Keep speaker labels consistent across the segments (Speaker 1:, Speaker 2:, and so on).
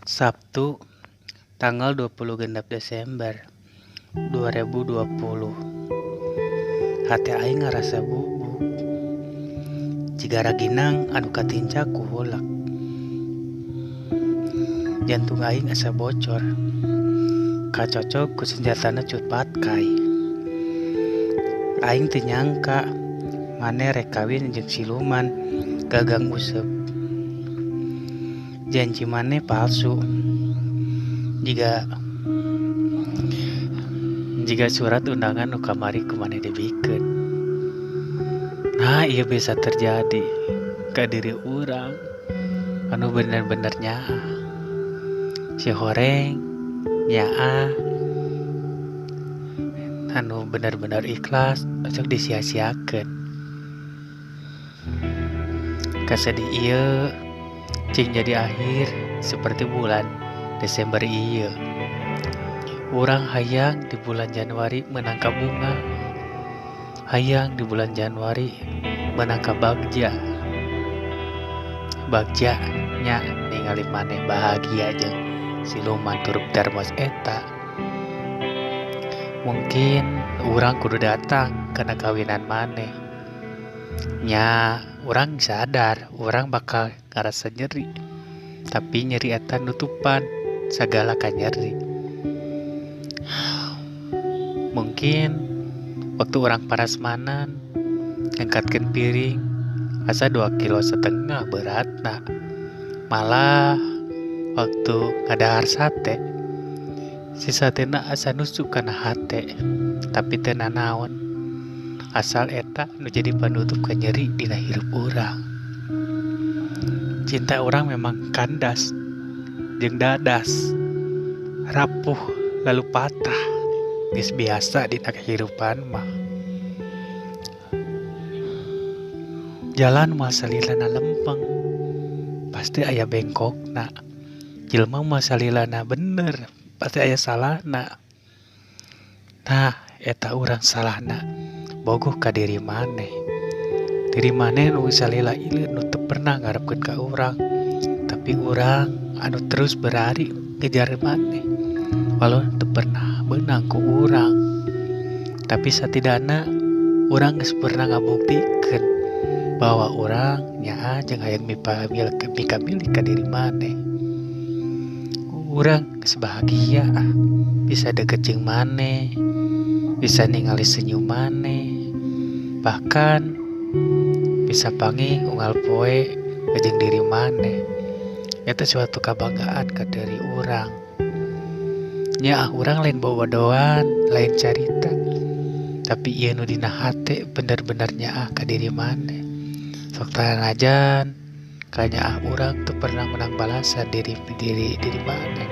Speaker 1: Sabtu tanggal 26 Desember 2020. Hate aing ngarasa bubuk jiga raginang anu katincak ku hulak. Jantung aing asa bocor kacocok ku senjatana Cut Patkai. Aing teu nyangka maneh rek kawin jeung siluman gagang useup. Janji maneh palsu jiga surat undangan nu kamari ku maneh dibikeun. Nah, ieu bisa terjadi ka diri urang anu bener-bener nyaah. Si horeng nyaah anu bener-bener ikhlas sok disia-siakeun. Kasedih ieu cing jadi akhir seperti bulan Desember ieu. Urang hayang di bulan Januari menang ka bunga, hayang di bulan Januari menang ka bagja. Bagja nya ningali maneh bahagia jeung siluman turup termos eta. Mungkin urang kudu datang kana kawinan maneh. Nya urang sadar urang bakal ngarasa nyeri, tapi nyeri eta nutupan sagala kanyeri. Mungkin waktu urang parasmanan ngangkatkeun piring asa 2,5 kilo beratna. Malah waktu ngadahar sate, si satena asa nusuk kana hate, tapi teu nanaon. Asal eta nu jadi panutup kanyeri dina hirup urang. Cinta urang memang kandas jeung dadas, rapuh lalu patah, geus biasa dina kehidupan mah. Jalan moal salilana lempeng, pasti aya bengkokna. Jelema moal salilana bener, pasti aya salahna. Nah, eta urang salahna bogoh ka diri maneh. Diri maneh nu salila ieu nu teu pernah ngarepkeun ka urang, tapi urang anu terus berlari ngejar maneh walau teu pernah beunang ku urang. Tapi satidana urang geus pernah ngabuktikeun bahwa urang nyaah jeung hayang mikamilih ka diri maneh. Urang geus bahagia bisa deket jeung maneh, bisa ningali senyum maneh, bahkan bisa panggih unggal poe jeung diri maneh. Eta suatu kabanggaan ka diri urang. Nya urang lain bobodoan, lain carita, tapi ieu nu dina hate bener-bener nyaah ka diri maneh. Sok tanajan kanyaah urang teu pernah menang balasan diri diri maneh.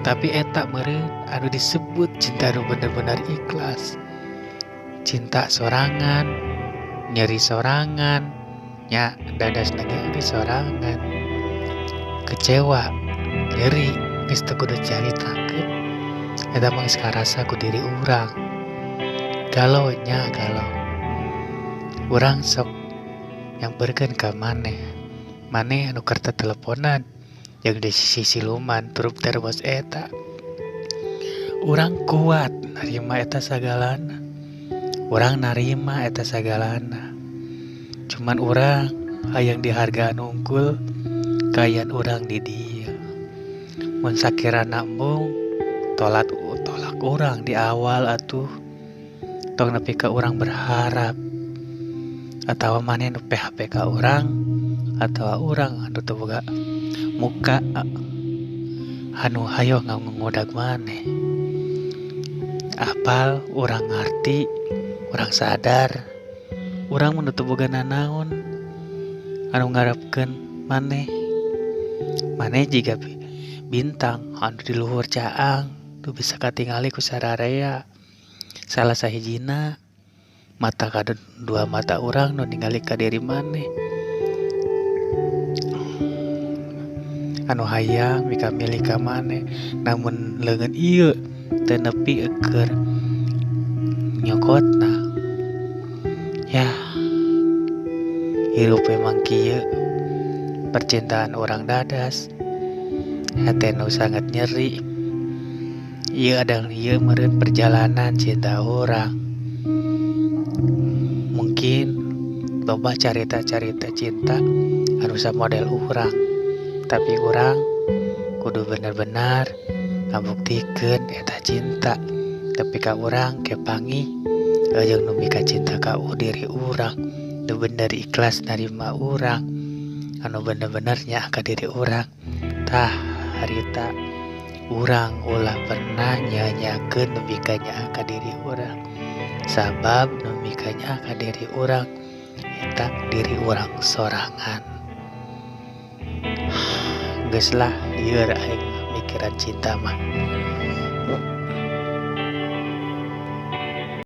Speaker 1: Tapi eta meureun anu disebut cinta nu bener-bener ikhlas. Cinta sorangan, nyeri sorangan, nya dadasna ge sorangan. Kecewa, nyeri, geus teu kudu caritakeun. Eta mah geus karasa ku diri urang. Galau nya galau. Urang sok nyamperkeun ka maneh. Maneh anu keur teteleponan jeung di sisi siluman turup termos eta. Urang kuat narima eta sagalana. Urang narima eta sagalana. Cuman urang hayang dihargaan unggul kaayaan urang di dieu. Mun sakirana embung tolak urang di awal atuh. Tong nepi ka urang berharap atawa maneh nu PHP ka urang atawa urang anu teu boga muka anu hayo ngangodag maneh. Apal urang ngarti, urang sadar, urang mun teu boga nanaon anu ngarepkeun maneh. Maneh jiga bintang anu di luhur caang nu bisa katingali ku sararea. Salah sahijina mata kadua mata urang nu ningali ka diri maneh. Anu hayang mikamilih ka maneh, namun leungeun ieu teu nepi keur nyokotna. Ya, hirup memang kieu, percintaan urang dadas. Hate nu sangat nyeri. Ieu adalah ieu meureun perjalanan cinta urang. Mungkin loba carita-carita cinta anu samodel urang, tapi urang kudu bener-bener ngabuktikeun eta cinta tepi ka urang kapanggih jeung nu mika cinta ka diri urang, nu bener ikhlas narima urang, anu bener-bener nyaah ka diri urang. Tah, harita urang ulah pernah nyia-nyiakeun nu mika nyaah ka diri urang, sabab nu mika nyaah ka diri urang eta diri urang sorangan. Geus lah, lieur aing mikiran cinta mah.